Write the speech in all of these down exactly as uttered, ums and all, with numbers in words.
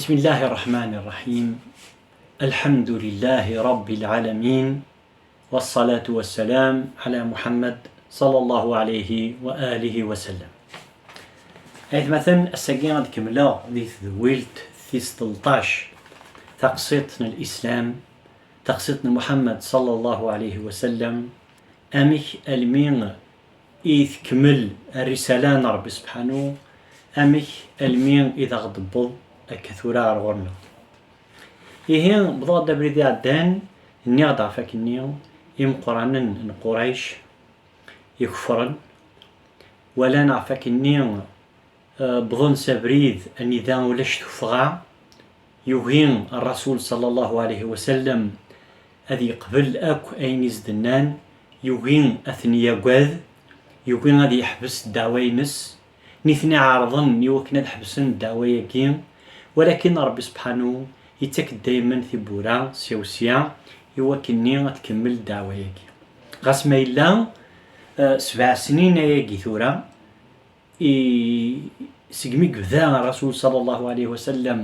بسم الله الرحمن الرحيم. الحمد لله رب العالمين. والصلاة والسلام على محمد صلى الله عليه وآله وسلم. Aytmaten, ass-agi ad kemmleɣ di tedwilt tis tleṭṭac, taqsiṭ n Lislam, taqsiṭ n Muḥemmed ṣalla Llahu ɛalayhi wa sallam, amek almi i tekmel rrisala n Ṛebbi Sebḥanu, amek almi i d aɣ-d-tewweḍ akka tura ɣer ɣur-neɣ. Ihi, wwḍeɣ-d abrid iɛeddan, nniɣ-d ɣef wakkenni imeqqranen n Qurayc ikeffren, walan ɣef wakkenni, eh, wwḍen s abrid anida ulac tuffɣa, yugi Ṛṛasul ṣalla Llahu ɛalayhi wa sallam ad yeqbel akk ayen i s-d-nnan, yugi ad ten-yagad, yugi ad yeḥbes ddeɛwa-ines. Nitni ɛerḍen i wakken ad ḥebsen ddeɛwa-agi, walakin Ṛebbi Sebḥanu yettak-d daymen tiwwura sya u sya i wakkenni ad tkemmel ddeɛwa-agi. Ɣas ma yella, eh, sebɛa snin ayagi tura, i, segmi yebda Ṛṛasul ṣalla Llahu ɛalayhi wa sallam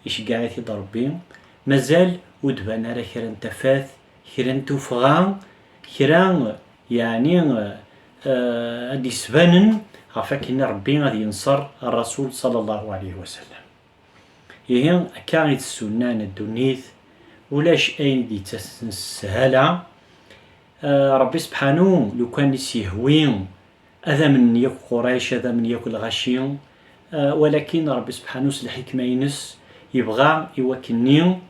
iceggeɛ-it-id Ṛebbi, mazal ur d-tban ara kra n tafat, kra n tuffɣa, kra, yeɛni, eh, ad d-isbanen ɣef wakken Ṛebbi ad yenṣer Ṛṛasul ṣalla Llahu ɛalayhi wa sallam. Ihi, akka i d ssunna n ddunit, ulac ayen i d-yettasen s sshala. Eh, Ṛebbi Sebḥanu, lukan i s-yehwi, ad amnen yakk Qurayc, ad amnen yakk lɣaci, eh, walakin Ṛebbi Sebḥanu s lḥikma-ines yebɣa i wakkenni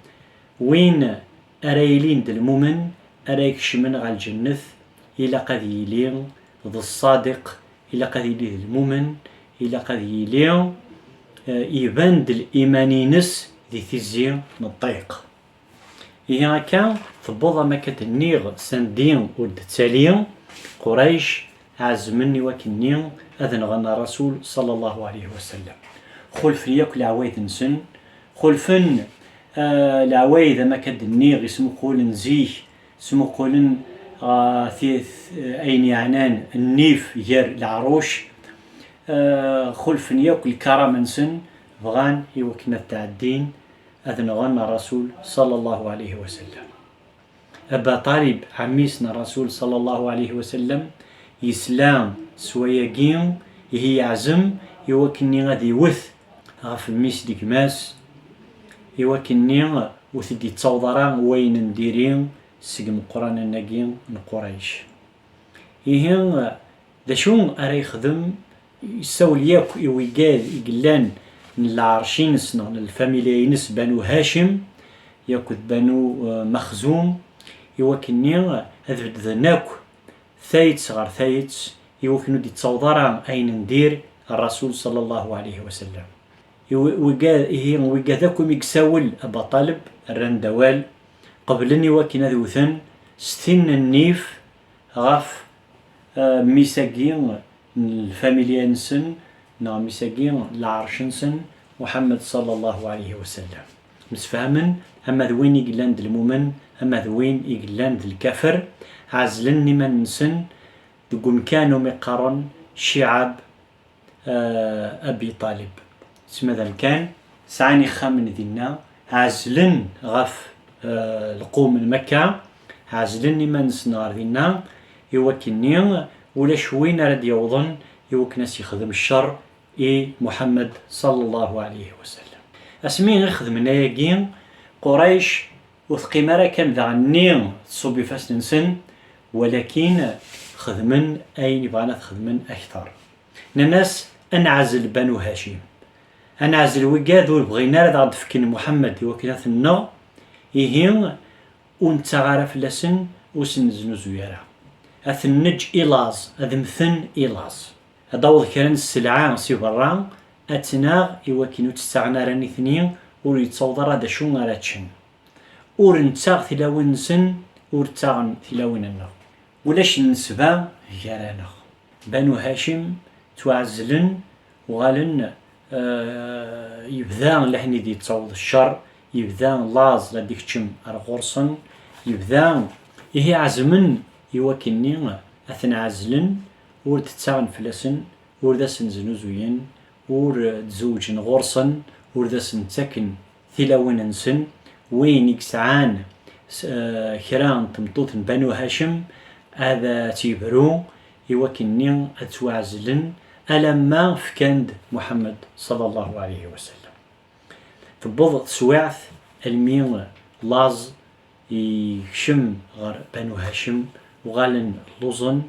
win ara yilin d lmumen, ara ikecmen ɣer lǧennet, ilaq ad yili d ṣṣadiq, ilaq ad yili d lmumen, ilaq ad yili, eh, iban-d liman-ines di tizi n ṭṭiq. Ihi akka, tewweḍ am akka d-nniɣ, sandi ur d-ttali, Qurayc ɛezmen i wakkenni ad nɣen Ṛṛasul ṣalla Llahu ɛalayhi wa sallam. Xulfen yakk leɛwayed-nsen, xulfen, eh, leɛwayed am akka d-nniɣ, ismuqulen zik, smuqulen ɣer ti-, ayen yeɛnan nnif gar leɛruc, eh, xulfen yakk lkarama-nsen, bɣan i wakken ad tɛeddin ad nɣen Ṛṛasul ṣalla Llahu ɛalayhi wa sallam. Aba Ṭalib, ɛemmi-s n Ṛṛasul ṣalla Llahu ɛalayhi wa sallam, yesla s wayagi, ihi yeɛzem i wakkenni ad iwet ɣef mmi-s d gma-s, i wakkenni ur t-id-yettaweḍ ara wayen n diri seg imeqqranen-agi n Qurayc. Ihi, d acu ara yexdem? Yessawel yakk i wigad i yellan n lɛerc-ines neɣ n lfamilya-ines Banu Hacim, yakk d Banu, eh, Maxzum, i wakkenni ad bedden akk tayet ɣer tayet, i wakken ur d-yettaweḍ ara ayen n dir Ṛṛasul ṣalla Llahu ɛalayhi wa sallam. I wi-, wigad, ihi, wigad akk imi yessawel Aba Ṭaleb, rran-d awal, qeblen i wakken ad wten s tin n nnif ɣef, eh, mmi-s-agi n lfamilya-nsen, neɣ mmi-s-agi n lɛerc-nsen, Muḥemmed ṣalla Llahu ɛalayhi wa sallam. Msefhamen, ama d win i yellan d lmumen, ama d win i yellan d lkafer, ɛezlen iman-nsen deg umkan umi qqaren Cciɛab, eh, Abi Ṭalib. Tesma d amkan, sɛan ixxamen dinna, ɛezlen ɣef, eh, lqum n Makka, ɛezlen iman-nsen ɣer dinna, i wakkenni ulac win ara d-yawḍen i wakken ad s-yexdem ccer i Muḥemmed ṣalla Llahu ɛalayhi wa sallam. Asmi i xedmen ayagi, Qurayc ur teqqim ara kan daɣenni tṣubb ifassen-nsen, walakin xedmen ayen i bɣan ad xedmen akter. Nnan-as, "Ad neɛzel Banu Hacim. Ad neɛzel wigad ur bɣin ara ad aɣ-d-fken Muḥemmed i wakken ad ten-nneɣ, ihi ur nettaɣ ara fell-asen, ur sen-neznuzuy ara. Ad ten-neǧǧ i laẓ, ad mmten i laẓ. Ad d-taweḍ kra n sselɛa si berra, ad tt-naɣ i wakken ur tt-ttaɣen ara nitni, ur yettaweḍ ara d acu ara ččen. Ur nettaɣ tilawin-nsen, ur ttaɣen tilawin-nneɣ. Ulac nnesba gar-aneɣ. Banu Hacim ttwaɛezlen, uɣalen, eh, yebda laḥni d-yettaweḍ ccer, yebda laẓ la d-ikeččem ar ɣur-sen, yebda ihi ɛezmen i wakken-nni ad ten-ɛezlen, ur d-ttaɣen fell-asen, ur d asen-znuzuyen, ur d-zewǧen ɣur-sen, ur d asen-ttaken tilawin-nsen. Win i yesɛan s-, eh, kra n tmeṭṭut n Banu Hacem ad tt-yebru i wakken-nni ad ttwaɛezlen alamma fkan-d Muḥemmed ṣalla Llahu ɛalayhi wa sallam. Tewweḍ teswiɛt almi laẓ yekcem ɣer Banu Hacem, uɣalen lluẓen,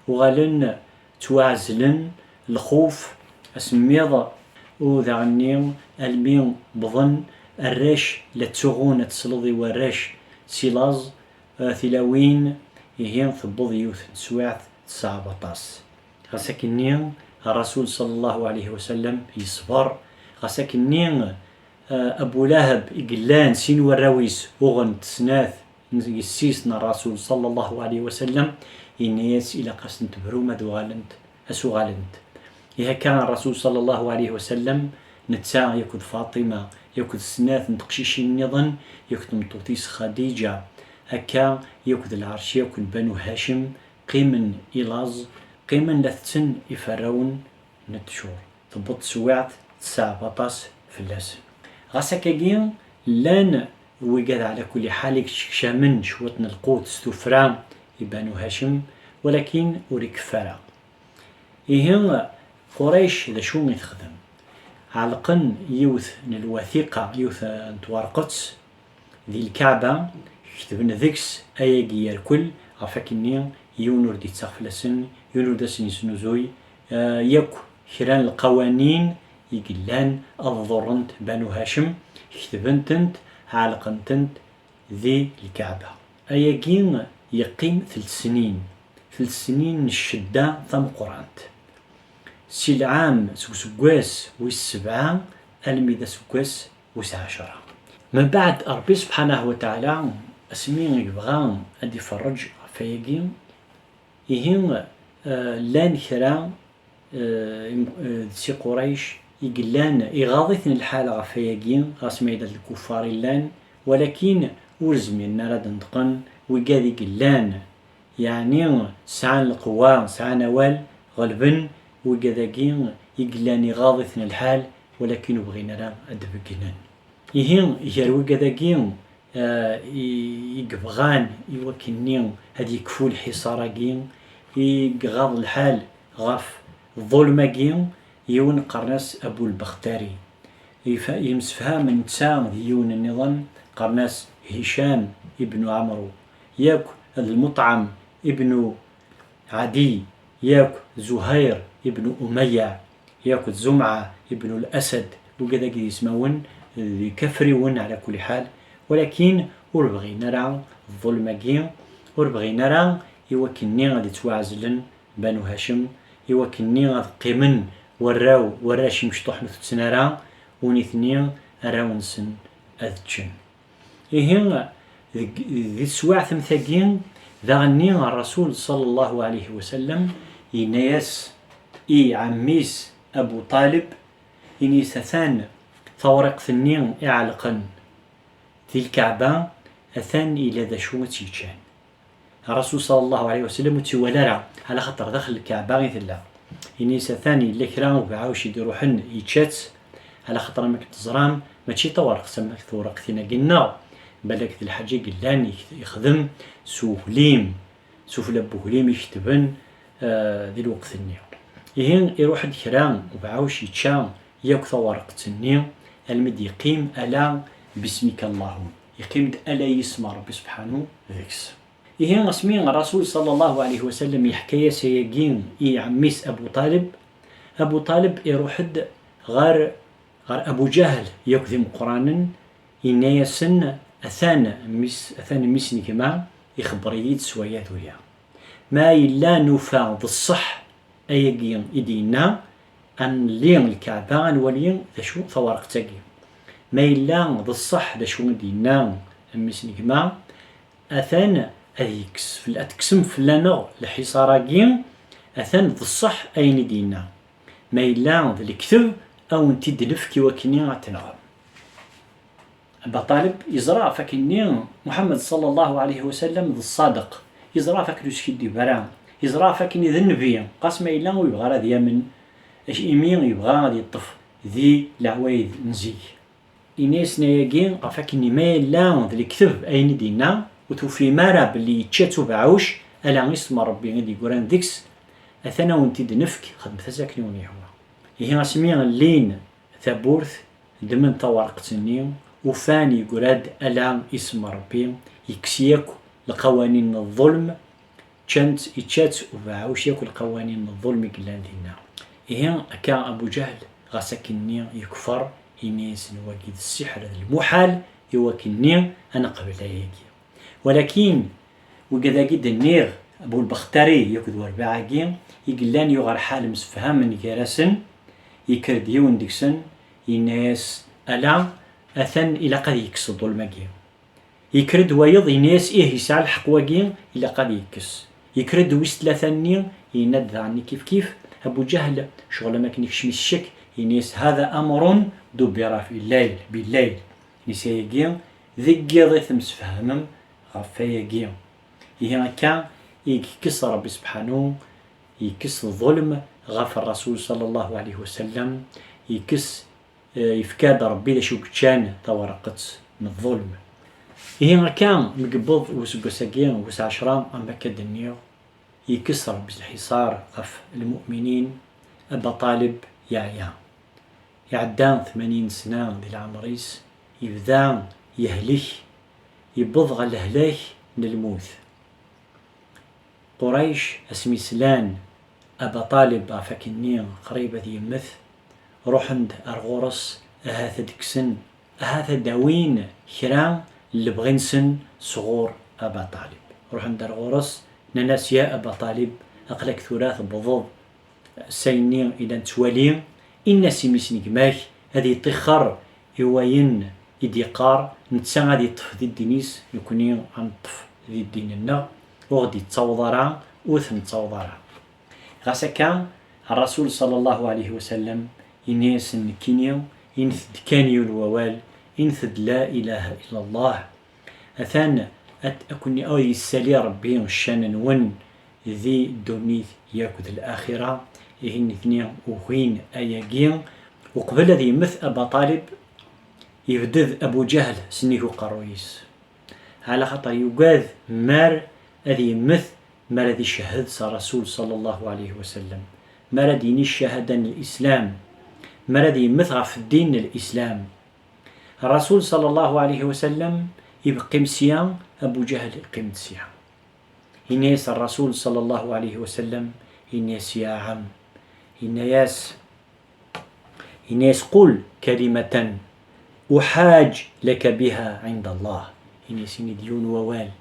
uɣalen ttwaɛezlen, lxuf, asemmiḍ, u daɣenni almi wwḍen arrac la ttuɣun, ad tesleḍ i warrac si laẓ, eh, tilawin, ihi tewweḍ yiwet n teswiɛt teṣɛeb aṭas. Ɣas akkenni, Rasul ṣalla Llahu ɛalayhi wa sallam yeṣber. Ɣas akkenni, eh, Abu Lahab i yellan sin warraw-is uɣen-t snat n yessi-s n Rasul ṣalla Llahu ɛalayhi wa sallam, yenna-yas ilaq ad sen-tebrum ad uɣalent, ad s-uɣalent. Ihi akka Rasul ṣalla Llahu ɛalayhi wa sallam, netta yakk d Faṭima, yakk d snat n teqcicin nniḍen, yakk d tmeṭṭut-is Xadiǧa, akka yakk d lɛerc yakk n Banu Hacem, qqimen i laẓ, qqimen la tetten iferrawen n ttjur. Tewweḍ teswiɛt teṣɛeb aṭas fell-asen. Ɣas akkagi, llan wigad ɛla kulli ḥal i yettkeccamen cwiṭ n lqut s tuffra i Banu Hacem, walakin ur ikeffi ara. Ihi, Qurayc d acu i texdem? Ɛelqen yiwet n lwathiqa, yiwet n twerqet, di Lkaɛba, ketben deg-s ayagi yerkel, ɣef akkenni yiwen ur d-ittaɣ fell-asen, yiwen ur d asen-yesnuzuy, eh, yakk kra n lqawanin i yellan ad ḍurrent Banu Hacem, ketben-tent, ɛelqen-tent di Lkaɛba. Ayagi yeqqim telt snin, telt snin n ccedda tameqqrant. Si lɛam, seg useggas wis sebɛa almi d aseggas wis ɛecṛa. Mbeɛd, Ṛebbi subḥanahu wa taɛala, asmi i yebɣa ad d-iferreǧ ɣef wayagi, ihi, eh, llan kra, eh, im-, eh, si Qurayc i yellan iɣaḍ-iten lḥal ɣef wayagi, ɣas ma yella d lkuffar i llan, walakin ur zmiren ara ad d-neṭqen wigad i yellan, yeɛni sɛan lqewwa, sɛan awal, ɣelben wigad-agi i yellan iɣaḍ-iten lḥal, walakin ur bɣin ara ad d-beggnen. Ihi, gar wigad-agi, eh, i, i yebɣan i wakken-nni ad yekfu lḥiṣar-agi, i iɣaḍ lḥal ɣef ḍḍulm-agi, yiwen qqaren-as Abu Lbextari. Yef-, yemsefham netta d yiwen nniḍen, qqaren-as Hicam ibnu Ɛemru, yakk d Lmuṭɛem ibnu Ɛadi, yakk Zuhayr ibnu Umayya, yakk d Zumɛa ibnu L-Asad, wigad-agi d ismawen d ikafriwen ɛla kulli ḥal, walakin ur bɣin ara ḍḍulm-agi, ur bɣin ara i wakken-nni ad ittwaɛezlen Banu Hacem, i wakken-nni ad qqimen warraw, warrac imecṭuḥen ur tetten ara, u nitni arraw-nsen ad ččen. Ihi, deg, di teswiɛt am tagi, daɣenni Ṛṛasul ṣalla Llahu ɛalayhi wa sallam yenna-yas i ɛemmi-s Abu Ṭaleb, ini-as atan tawriqt-nni iɛelqen di Lkaɛba, atan yella d acu i tt-yeččan. Ṛṛasul ṣalla Llahu ɛalayhi wa sallam ur tt-iwala ara, ɛla xaṭer daxel Lkaɛba i tella. Ini-as atan yella kra ubeɛɛuc i d-iruḥen yečča-tt, ɛla xaṭer am akken teẓram, mačči tawreqt am tawreqtin-agi-nneɣ, balak d lḥaǧa i yellan ix-, ixdem s uglim, sufella n wuglim i ketben, eh, di lweqt-nni. Ihi, iruḥ-d kra ubeɛɛuc yečča yakk tawerqet-nni, almi d-yeqqim ala bismika Allahum. Yeqqim-d ala yisem n Ṛebbi subḥanu deg-s. Ihi, asmi Ṛṛasul ṣalla Llahu ɛalayhi wa sallam yeḥka-yas ayagi i ɛemmi-s Abu Ṭaleb, Abu Ṭaleb iruḥ-d ɣer, ɣer Abu Ǧahl yakk d imeqqranen, yenna-yasen, atan mmi-s, atan mmi-s n gma ixebber-iyi-d s waya d waya. Ma yella nufa d ṣṣeḥ ayagi i d-yenna, ad nelli Lkaɛba, ad nwali d acu tawerqet-agi. Ma yella d ṣṣeḥ d acu i d-yenna mmi-s n gma, atan ad yekkes fell-, ad tekksem fell-aneɣ lḥiṣar-agi, atan d ṣṣeḥ ayen i d-yenna. Ma yella d lekdeb, ad wen-t-id-nefk i wakken ad tenɣem. Aba Ṭaleb yeẓra ɣef akken-nni Muḥemmed ṣalla Llahu ɛalayhi wa sallam d ṣṣadeq, yeẓra ɣef akken ur yeskiddib ara, yeẓra ɣef akken d nnbi, ɣas ma yella ur yebɣi ara ad yamen, ac-, imi yebɣa ad yeṭṭef di leɛwayed n zik. Ini-asen ayagi ɣef akken ma yella d lekdeb ayen i d-yenna, ur tufim ara belli yečča-tt ubeɛɛuc, ala isem n Ṛebbi i d-yeggran deg-s, atan a wen-t-id-nefk, xedmet-as akken i wen-yehwa. Ihi asmi llin tawwurt, ddmen tawerqet-nni, ufan yeggra-d ala isem n Ṛebbi, yekkes yakk lqawanin n ḍḍulm, ččan-tt, ičča-tt ubeɛɛuc yakk lqawanin n ḍḍulm i yellan dinna. Ihi akka Abu Ǧahl, ɣas akkenni yekfer, ini-asen wagi d ssiḥr, d lmuḥal i wakkenni ad neqbel ayagi. Walakin wigad-agi d-nniɣ, Bu Lbextari akked werbaɛ-agi i yellan yuɣ rḥal msefhamen gar-asen, yekker-d yiwen deg-sen, yenna-yas, ala, atan ilaq ad yekkes ḍḍulm-agi. Yekker-d wayeḍ, yenna-yas, ih, yesɛa lḥeqq wagi, ilaq ad yekkes. Yekker-d wis tlata-nni, yenna-d daɣen kifkif. Abu Ǧahl, ccɣel am akken ikcem-it ccek, yenna-yas, hada amrun dubbira fi llayl, bi llayl. Nisa-agi, deg yiḍ i temsefhamem ɣef wayagi. Ihi akka i yekkes Ṛebbi sebḥanu, yekkes ḍḍulm ɣef Ṛṛasul ṣalla Llahu ɛalayhi wa sallam, yekkes, eh, yefka-d Ṛebbi d acu yeččan tawerqet n ḍḍulm. Ihi akka mi yewweḍ useggas-agi wis ɛecṛa, am akka d-nniɣ, yekkes Ṛebbi lḥiṣar ɣef lmu'minin, Aba Ṭaleb yeɛya. Iɛedda tmanyin sna di leɛmer-is, yebda yehlek, yewweḍ ɣer lehlak n lmut. Qurayc asmi slan Aba Ṭaleb ɣef akkenni qrib ad yemmet, ruḥen-d ar ɣur-s, ahat ad d-kksen, ahat ad d-awin kra n lebɣi-nsen sɣur Aba Ṭaleb. Ruḥen-d ar ɣur-s, nnan-as, ya Aba Ṭaleb, aql-ak tura tewwḍeḍ s ayenni i la nettwali, in-as i mmi-s n gma-k ad yeṭṭixxer i wayen i d-yeqqar, netta ad yeṭṭef di ddin-is, nekkni ad neṭṭef di ddin-nneɣ, ur ɣ-d-yettaweḍ ara, ur t-nettaweḍ ara. Ɣas akka, Ṛṛasul ṣalla Llahu ɛalayhi wa sallam, yenna-yasen nekkini, init-d kan yiwen wawal, init-d la ilaha illa Llah. Atan ad, ad ken-, ad yessali Ṛebbi ccan-nwen di ddunit yakk d laxira. Ihi nitni ugin ayagi. Uqbel ad yemmet Aba Ṭaleb, yebded Abu Ǧahl s nnig uqerruy-is. Ɛla xaṭer yugad mar ad yemmet, mar ad icehhed s Ṛṛasul ṣalla Llahu ɛalayhi wa sallam, mar ad yini ccahada n Lislam, mar ad yemmet ɣef ddin n Lislam. Ṛṛasul ṣalla Llahu ɛalayhi wa sallam ibeqqim sya, Abu Ǧahl iqqim-d sya. Yenna-yas Ṛṛasul ṣalla Llahu ɛalayhi wa sallam, yenna-yas, ya ɛam, yenna-yas, yenna-yas, qul kalimatan uḥaǧ laka biha ɛinda Llah. Yenna-yas, ini-d yiwen wawal,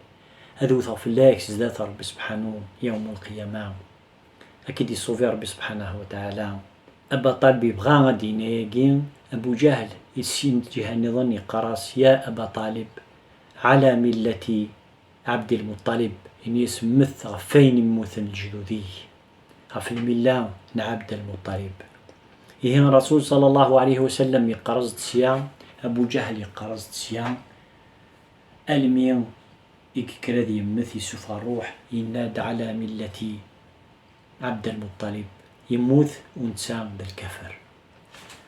ad wteɣ fell-ak sdat Ṛebbi sebḥanu yawm lqiyama. Ad k-id-isubi Ṛebbi sebḥanahu wa taɛala. Aba Ṭaleb yebɣa ad d-yini ayagi, Abu Ǧahl, i sin lǧiha nniḍen yeqqar-as, ya Aba Ṭaleb, ɛala millati Ɛebd Lmuṭṭalib, ini-as mmet ɣef wayen i mmuten lejdud-ik, ɣef lmilla n Ɛebd Lmuṭṭalib. Ihi Ṛṛasul ṣalla Llahu ɛalayhi wa sallam yeqqerz-d sya, Abu Ǧahl yeqqerz-d sya, almi i yekker ad yemmet, yessufeɣ ṛṛuḥ, yenna-d, ɛala millati Ɛebd Lmuṭṭalib, yemmut u netta d lkafer.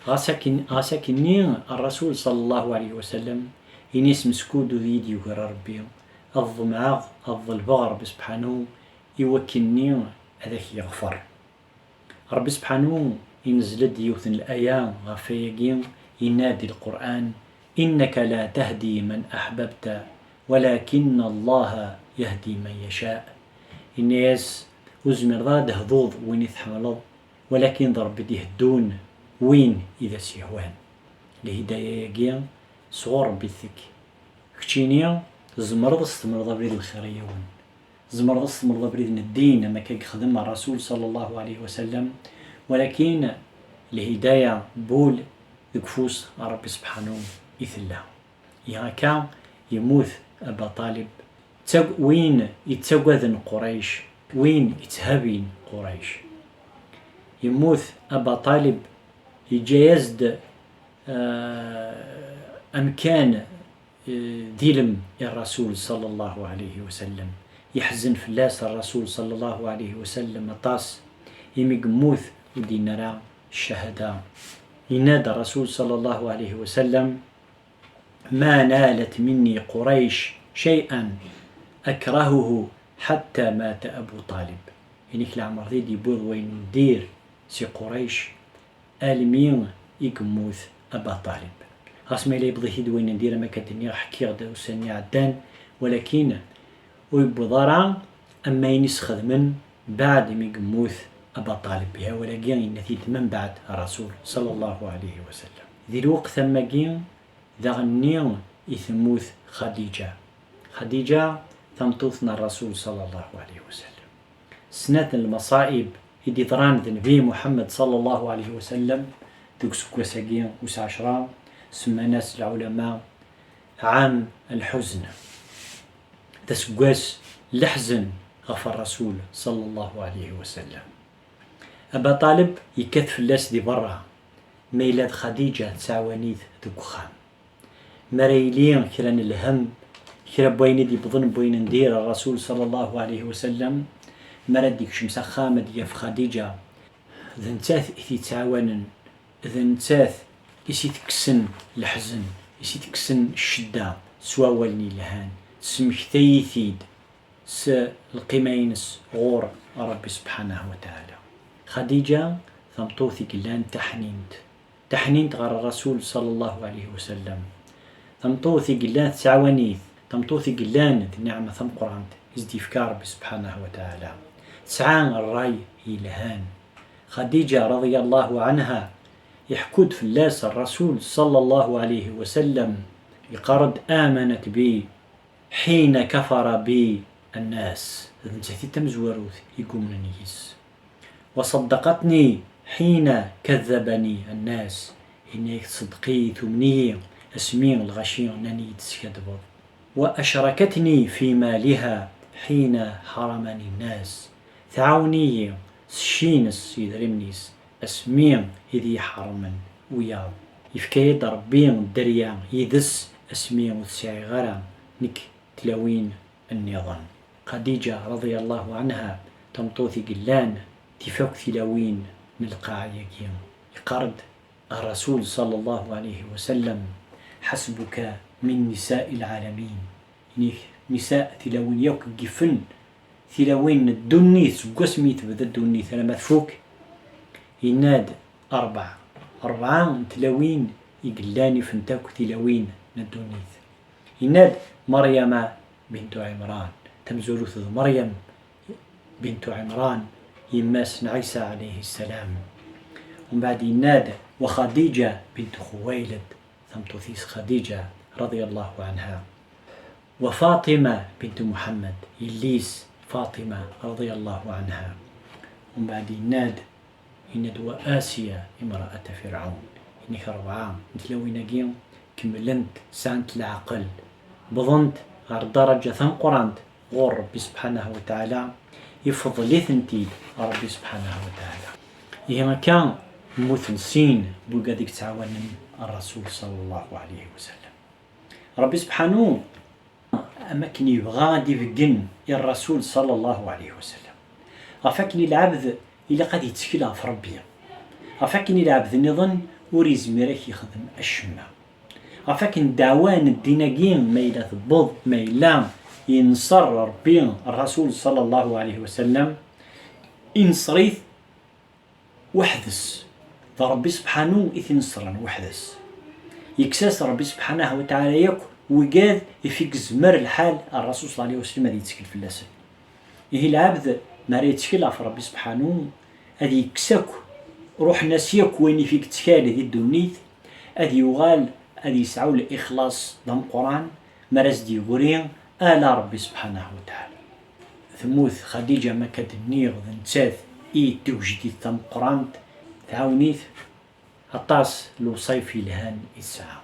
Ɣas akken, ɣas akkenni, Ṛṛasul ṣalla Llahu ɛalayhi wa sallam, ini-as, meskud ur iyi-d-yugar Ṛebbi, ad ḍemɛeɣ, ad ḍelbeɣ Ṛebbi sebḥanu i wakkenni ad ak-yeɣfer. Ṛebbi sebḥanu inzel-d yiwet n laya ɣef wayagi, yenna-d di Lqur'an, innaka la tahdi man ahbabta, walakinna Llaha yahdi man yasha. Yenna-yas, ur tezmireḍ ara ad d-tehduḍ win i tḥemmleḍ, walakin d Ṛebbi i d-iheddun win i d as-yehwan. Lhidaya-agi sɣur Ṛebbi i tekk. Keččini tzemreḍ ad s-temleḍ abrid n lxir i yiwen. Tzemreḍ ad s-temleḍ abrid n ddin, am akka i yexdem Ṛṛasul ṣalla Llahu ɛalayhi wa sallam, walakin lhidaya, wul, deg ufus n Ṛebbi sebḥanu i tella. Ihi akka yemmut Aba Ṭalib, ttag-, win yettagaden Qurayc, win yetthabin Qurayc. Yemmut Aba Ṭalib, yeǧǧa-yas-d, eh, amkan, eh, d ilem i Rasul sallallahu alayhi wa sallam. Yeḥzen fell-as Rasul sallallahu alayhi wa sallam aṭas, imi yemmut ur d-yenni ara ccahada. Yenna-d Rasul sallallahu alayhi wa sallam: "Ma nalat minni Qurayc shay'an akrahuhu hatta mata Abu Ṭalib." Inek leɛmer di d-yewwiḍ wayen n dir si Qurayc, almi i yemmut Aba Ṭalib. Ɣas ma yella yewweḍ-it-id wayen n dir, am akka d-nniɣ, ḥkiɣ-d ussan-nni iɛeddan, walakin ur yewwiḍ ara am wayen i s-xedmen baɛd imi yemmut Aba Ṭalib. Ihi awal-agi yenna-t-id mbeɛd Rasul sallallahu alayhi wa sallam. Di lweqt am wagi, daɣen-nni i temmut Xadiǧa. Xadiǧa, tameṭṭut n Rasul sallallahu alayhi wa sallam. Snat n lmaṣaib i d-iḍran d Nnbi Muḥemmed sallallahu alayhi wa sallam deg useggas-agi wis ɛecra, semman-as lɛulama ɛam lḥuzn. D aseggas n leḥzen ɣef Rasul sallallahu alayhi wa sallam. Aba Ṭalib yekkat fell-as di berra, ma yella d Xadiǧa tettɛawan-it deg uxxam. Mi ara yili kra n lhemm, kra n wayen i d-yewwḍen n wayen n dir Rasul sallallahu alayhi wa sallam, mi ara d-yekcem s axxam ad d-yaf Xadiǧa, d nettat i t-yettɛawanen, d nettat i s-itekksen leḥzen, i s-itekksen ccedda s wawalen yelhan, tesmektay-it-id s lqima-ines ɣur Ṛebbi subḥanahu wa taɛala. Xadiǧa, tameṭṭut i yellan d taḥnint, taḥnint ɣer Rasul sallallahu alayhi wa sallam, tameṭṭut i yellan tettɛawan-it, tameṭṭut i yellan d nniɛma tameqqrant i s-d-yefka Ṛebbi subḥanahu wa taɛala. Tesɛa ṛṛay yelhan. Xadiǧa radiyallahu anha, iḥekku-d fell-as Rasul sallallahu alayhi wa sallam, yeqqar-d: "Amanat bi ḥina kafara bi annas." D nettat i d tamezwarut i yumnen yis. "Wa ṣeddaqatni ḥina kaddabani annas." Yenna-yak tṣeddeq-iyi, tumen-iyi asmi lɣaci nnan-iyi-d teskaddbeḍ. "Wa acrakatni fi maliha ḥina ḥaramani annas." Tɛawen-iyi s cci-ines, s yedrimen-is, asmi i d-iyi-ḥeṛmen wiyaḍ. Yefka-yi-d Ṛebbi dderya yid-s asmi ur t-sɛiɣ ara nekk tlawin nniḍen. Xadiǧa radiyallahu anha, tameṭṭut i yellan tif akk tilawin n lqaɛa-agi. Yeqqar-d Rasul sallallahu alayhi wa sallam: "Ḥasbuka min nisa'i lɛalamin." Inek nisa, tilawin yakk i yifen, tilawin n ddunit, seg wasmi i tebda ddunit alamma tfuk. Yenna-d: "Ṛebɛa." Ṛebɛa n tlawin i yellan ifent akk tilawin n ddunit. Yenna-d: "Maryama bintu Ɛimran." Tamezwarut d Meryem bintu Ɛimran, yemma-s n Ɛisa alayhi ssalam. Umbeɛd yenna-d: "Wa Xadiǧa bintu Xuwayled." Tameṭṭut-is Xadiǧa radiyallahu anha. "Wa Faṭima bintu Muḥemmed." Yelli-s Faṭima radiyallahu anha. Umbeɛd yenna-d, yenna-d: "Wa Asiya imra'ata Firɛun." Inek ṛebɛa n tlawin-agi kemmlent, sɛant leɛqel, wwḍent ɣer ddaraǧa tameqqrant ɣur Ṛebbi subḥanahu wa taɛala, ifeḍl-itent-id Ṛebbi subḥanahu wa taɛala. Ihi akka mmuten sin n wigad i yettɛawanen Ṛṛasul sallallahu alayhi wa sallam. Ṛebbi subḥanu, am akken yebɣa ad d-ibeggen i Ṛṛasul sallallahu alayhi wa sallam, ɣef akken i lɛebd ilaq ad yettkel ɣef Ṛebbi, ɣef akken i lɛebd nniḍen ur yezmir ad k-yexdem acemma. Ɣef akken ddeɛwa n ddin-agi, ma yella tewweḍ, ma yella yenṣer Ṛebbi Ṛṛasul sallallahu alayhi wa sallam, inṣer-it weḥd-s. D Ṛebbi subḥanu i t-inṣren weḥd-s. Yekkes-as Ṛebbi subḥanahu wa taɛala yakk wigad ifi yezmer lḥal Ṛṛasul sallallahu alayhi wa sallam ad yettkel fell-asen. Ihi lɛebd, mi ara yettkel ɣef Ṛebbi subḥanu, ad yekkes akk, ruḥen-as yakk wayen ifi yettkal di ddunit, ad yuɣal ad yesɛu lixlaṣ d ameqqran, mi ara s-d-yegri ala Ṛebbi subḥanahu wa taɛala. Temmut Xadiǧa, ma akka d-nniɣ, d nettat i d tigejdit tameqqrant, tɛawen-it aṭas lewṣayef yelhan i tesɛa.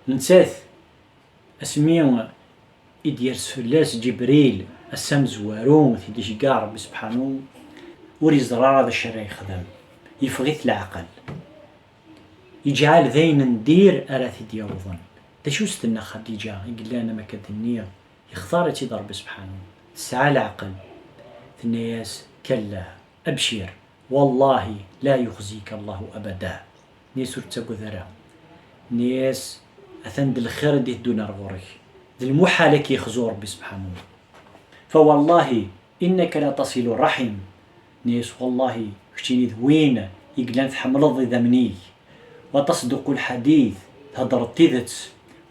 Nettat, asmi i d-yers fell-as Ǧibril, ass amezwaru, i t-id-iceggeɛ Ṛebbi Sebḥanu, ur iẓri ara d acu ara yexdem. Yeffeɣ-it leɛqel. Yeǧɛel d ayen n dir ara t-id-yawḍen. D acu s-tenna Xadiǧa i yellan am akka d-nni, yextar-itt-id Ṛebbi Sebḥanu, tesɛa leɛqel. Tenna-yas: "Kalla, abcir, wallahi la yuxzika Allahu abada." Tenna-yas: "Ur ttagad ara." Tenna-yas: "Atan d lxir i d-iteddun ar ɣur-k. D lmuḥal ad k-yexzu Ṛebbi Sebḥanu." "Fa wallahi innaka la tasilu ṛṛaḥim." Tenna-yas: "Wallahi, keččini d win i yellan tḥemmleḍ idammen-ik. Wa tasduqu lḥadit, theddreḍ tidet.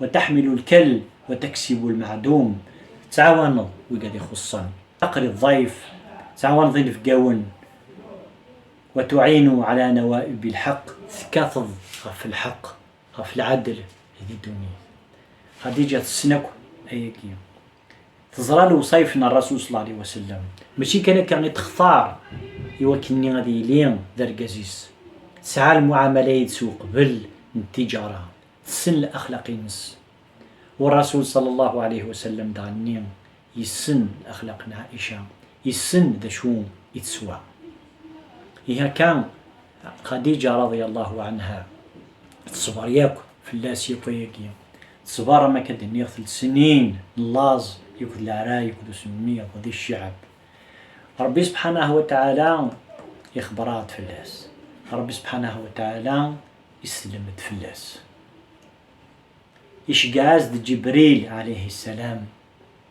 Wa taḥmilu lkal, wa taksibu lmeɛdum." Tettɛawaneḍ wigad ixuṣṣen. Taqri ḍḍayf, tettɛawaneḍ inebgawen. "Wa tuɛinu ɛala nawaibi lḥeqq", tekkateḍ ɣef lḥeqq, ɣef lɛadel di ddunit. Xadiǧa tessen akk ayagi. Teẓra lewṣayef n Ṛṛasul ṣalla Llahu ɛalayhi wa sallam. Mačči kan akka i textar i wakken-nni ad yili d argaz-is. Tesɛa lmuɛamala yid-s uqbel n ttiǧara. Tessen laxlaq-ines. U Ṛṛasul ṣalla Llahu ɛalayhi wa sallam daɣenni yessen axlaq n Ɛica, yessen d acu i teswa. Ihi akka, Xadiǧa raḍi Llahu ɛanha teṣber yakk fell-as yakk ayagi. Teṣber, am akka d-nniɣ, telt snin n laẓ, yakk d leɛray, yakk d usemmiḍ, di cceɛb. Ṛebbi Sebḥanahu wa Taɛala ixebber-aɣ-d fell-as. Ṛebbi Sebḥanahu wa Taɛala isellem-d fell-as. Iceggeɛ-as-d Ǧibril ɛalayhi ssalam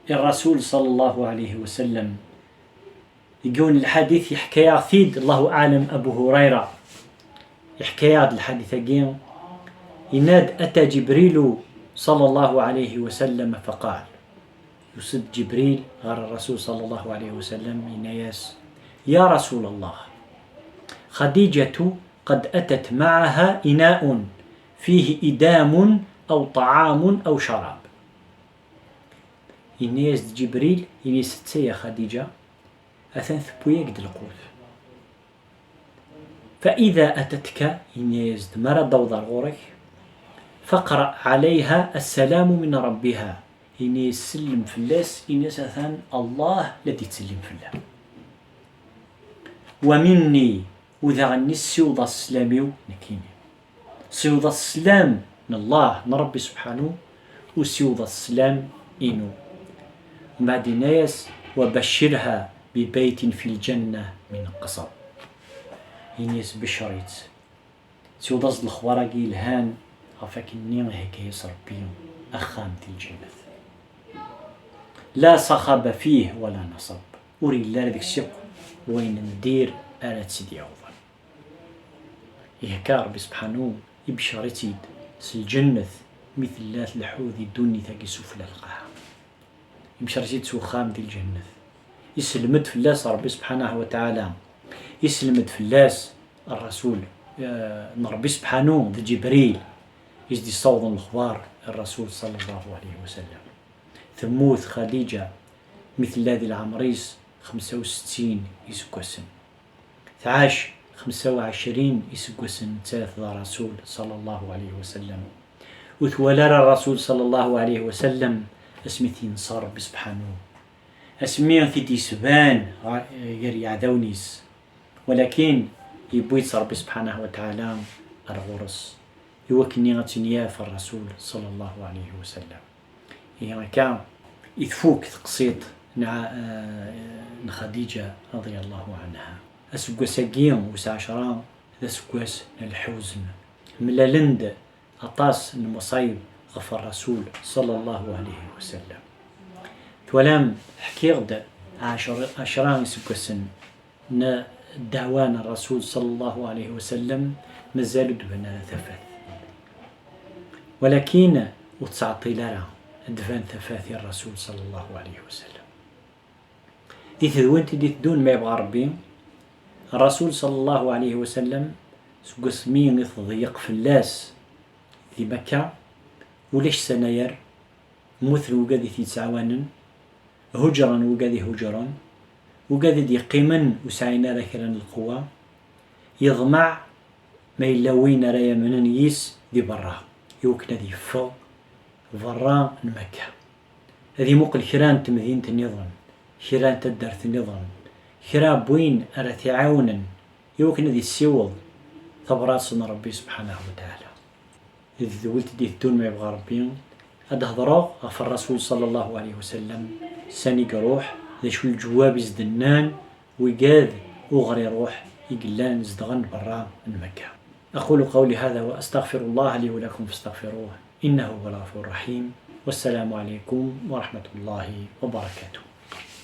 i Ṛṛasul ṣalla Llahu ɛalayhi wa sallam. Deg yiwen n lḥadit yeḥka-yaɣ-t-id, Allahu aɛlam, Abu Hurayra. Yeḥka-yaɣ-d lḥadit-agi, yenna-d: "Ata Ǧibrilu ṣalla Llahu ɛalayhi wa sallam faqal." Yusa-d Ǧibril ɣer Ṛṛasul ṣalla Llahu ɛalayhi wa sallam, yenna-yas: "Ya Rasul Allah, Xadiǧatu qad atat maɛaha inaun fihi idamun aw ṭaɛamun aw carab." Yenna-yas-d Ǧibril, yenna-yas: "Atta ya Xadiǧa, atan tewwi-yak-d lqut. Fa ida atatka", yenna-yas-d, "mi ara d-taweḍ ar ɣur-k, faqra ɛalayha assalamu min rabbiha", yenna-yas: "Sellem fell-as, ini-as atan Allah la d-yettsellim fell-am. Wa minni, u daɣen ssiweḍ-as sslam-iw nekkini." Siweḍ-as sslam n Allah, n Ṛebbi Sebḥanu, u siweḍ-as sslam inu. Mbeɛd yenna-yas: "Wa baccirha bi baytin fi lǧanna min qasab." Ini-yas: "Beccer-itt." Siweḍ-as-d lexbar-agi yelhan ɣef wakken-nni ihegga-yas Ṛebbi axxam di lǧennet. La saxaba fih wala nasab. Ur yelli ara deg-s akk wayen n dir ara tt-id-yawḍen. Ihegga Ṛebbi Sebḥanu, ibeccer-itt-id s lǧennet mi tella tleḥḥu di ddunit-agi sufella lqaɛa. Ibeccer-itt-id s uxxam di lǧennet. Iselmed fell-as Ṛebbi Sebḥanahu wa Taɛala. Iselmed fell-as Ṛṛasul, eh, n Ṛebbi Sebḥanu d Ǧibril, i s-d-yessawḍen lexbar i Ṛṛasul ṣalla Llahu ɛalayhi wa sallam. Temmut Xadiǧa mi tella di leɛmer-is xemsa u settin iseggasen. Tɛac xemsa u ɛecrin iseggasen nettat d Ṛṛasul ṣalla Llahu ɛalayhi wa sallam. Ur twala ara Ṛṛasul ṣalla Llahu ɛalayhi wa sallam asmi t-yenṣer Ṛebbi Sebḥanu. Asmi i t-id-yesban ɣer, gar yeɛdawen-is. Walakin yewwi-tt Ṛebbi Sebḥanahu wa Taɛala ar ɣur-s, i wakken-nni ad tt-yaf Ṛṛasul ṣalla Llahu ɛalayhi wa sallam. Ihi akka i tfuk teqsiṭ n, eh, n Xadiǧa raḍi Llahu ɛanha. Aseggas-agi wis ɛecra d aseggas n lḥuzn. Mlalen-d aṭas n lmaṣayeb ɣef Ṛṛasul ṣalla Llahu ɛalayhi wa sallam. Twalam, ḥkiɣ-d ɛecra, ɛecra iseggasen n ddeɛwa n Ṛṛasul ṣalla Llahu ɛalayhi wa sallam, mazal ur d-tban ara tafat. Walakin ur tettɛeṭṭil ara ad d-tban tafat i Ṛṛasul ṣalla Llahu ɛalayhi wa sallam. Di tedwilt i d-iteddun, ma yebɣa Ṛebbi, Ṛṛasul ṣalla Llahu ɛalayhi wa sallam, seg wasmi i tḍeyyeq fell-as di Makka, ulac sanayer, mmuten wigad i t-yettɛawanen, hujren wigad i hujren, wigad i d-yeqqimen ur sɛin ara kra n lqewwa, yeḍmeɛ ma yella win ara yamnen yis di berra, i wakken ad yeffeɣ berra n Mekka, ad imuqel kra n temdint nniḍen, kra n taddart nniḍen, kra n win ara t-iɛawnen i wakken ad issiweḍ tabrat n Ṛebbi subḥanahu wa taɛala. Di tedwilt d-iteddun, ma yebɣa Ṛebbi, ad d-hedṛeɣ ɣef Ṛṛasul ṣalla Llahu ɛalayhi wa sallam, sani i iṛuḥ, d acu n leǧwab i s-d-nnan wigad uɣer iṛuḥ i yellan zedɣen berra n Mekka. أقول قولي هذا وأستغفر الله لي ولكم فاستغفروه إنه هو الغفور الرحيم. والسلام عليكم ورحمة الله وبركاته.